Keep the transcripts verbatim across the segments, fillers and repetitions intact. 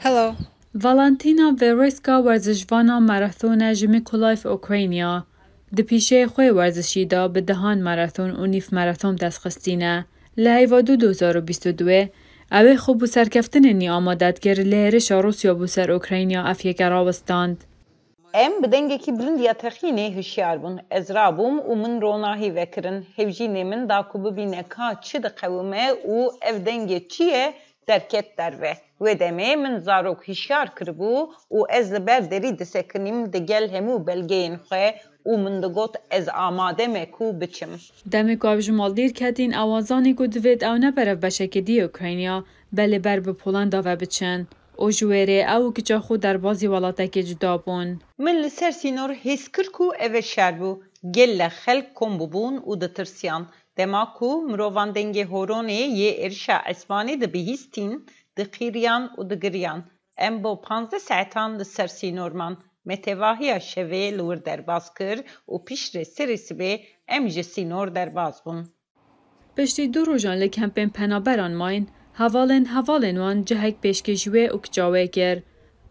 Hello. Valentina Vereska werzişvana maratona ji Mykolaiv, Ukrayna. Di pîşeyê xwe werzişî de bi dehan maraton û nîv maraton dest xistîne. Li heyva du du hezar û bîst û du, ew ê xwe bo serkeftinê nî amade dikir, lê hêrişa Rûsya bo ser Ukrayna ev yeke rawistand. Em bi dengekî bilind ya texînê hişyar bûn. Ez rabûm û min ronahî vekirin. Hevjînê min da ku bibîne ka çi diqewime û ev dengê çi ye, derket derve. Wê demê min zarok hişyar kiribû û ez li ber derî disekinîm digel hemû belgeyên xwe û min digot, ez amade me ku biçim. Demê ku ev ji mal dîr ketîn, ewan zanî ku divêt ew ne ber ev beşekê dî yê Ukrayna, belê ber bi Polenda ve biçin. Û ji wê rê ew û kiça xwe derbazî welatekê cuda bûn. Min li ser sînor hês kir ku ev şer bû. Gelek xelk kom bûbûn û ditirsiyan. Dema ku mirovan dengê horonê yê êrişa esmanî dibihîstîn, diqîriyan û digiriyan. Em bo panzdeh saetan li ser sînor man. Me tevahiya şevê li wir derbas kir û piştre serê sibê em ji sînor derbas bûn. Piştî du rojan li kempên penaberan mayîn, hevalên hevalên wan cihek pêşkêş wê û kiça wê kir.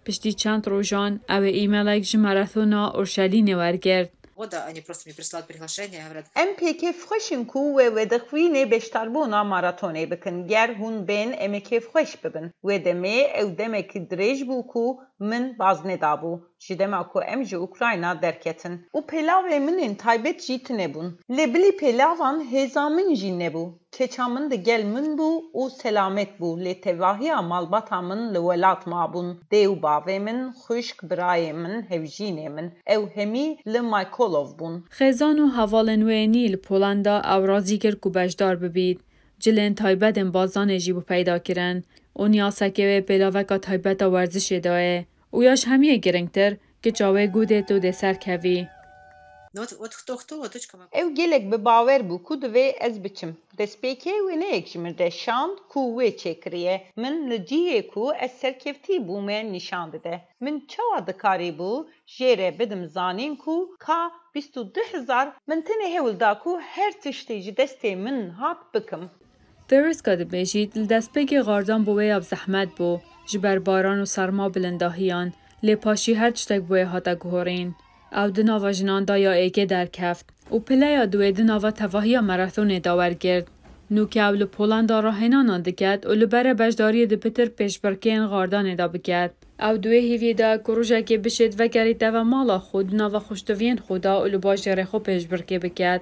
Piştî çend rojan ew ê e-mailek ji maratona Orşelînê wergirt. Года они просто мне прислали приглашение, говорят. Em pê kêfxweş in ku we vedixwînê beşdarbûna maratonê bikin. Ger hûn bên, em ê kêfxweş bibin. Wê demê ew demekî dirêj bû ku min baz nedabû, ji dema ku em ji Ukrayna derketin. Û pêlavê min ên taybet jî tune bûn. Lê bilî pêlavan hêza min jî nebû. Keça min digel min bû û selamet bû, lê tevahiya malbata min li welat mabûn. Dê û bavê min, xwişk, birayê min, hevjînê min. Ew hemî li Mykolaiv bûn. Xêzan û hevalên wê yê nî li Polenda ew razî kir ku beşdar bibît. Cilên taybet ên bazanê jî bû peyda kirin û niyasekê wê pêlaveka taybet a werzişê dayê û ya ji hemiyê giringtir, kiça wê got, tu dê serkevî. Ну вот, вот кто, кто, вот точка могу. Ew gelek bi bawer bû ku divê ez biçim. Destpêkê wê ne yek ji min re şand ku wê çêkiriye. Min li cihê ku ez serkeftî bûme nîşan dide. Min çawa dikarîbû jê re bidim zanîn ku ka bîst û du hezar, min tenê hewl da ku her tiştê ji destê min hat bikim. Vereska dibêjît, li destpêkê xardan bo wê ya bi zehmet bû, ji ber baran û serma bilindahiyan, lê paşî her tiştek bo wê hate guhorîn. Ew di nava jinan de ya êkê derkeft û pileya duwê di nava tevahiya marathonê de wergirt. Nûke ew li Polenda rahênanan diket û li bere beşdariyê di pitir pêşbirkeyên xardanê de biket. Ew di wê hîviyê de ku rojekê bişêt vegerîte ve mala xwe, di nava xweştiviyên xwe de û li bajêrê xwe pêşbirkê biket.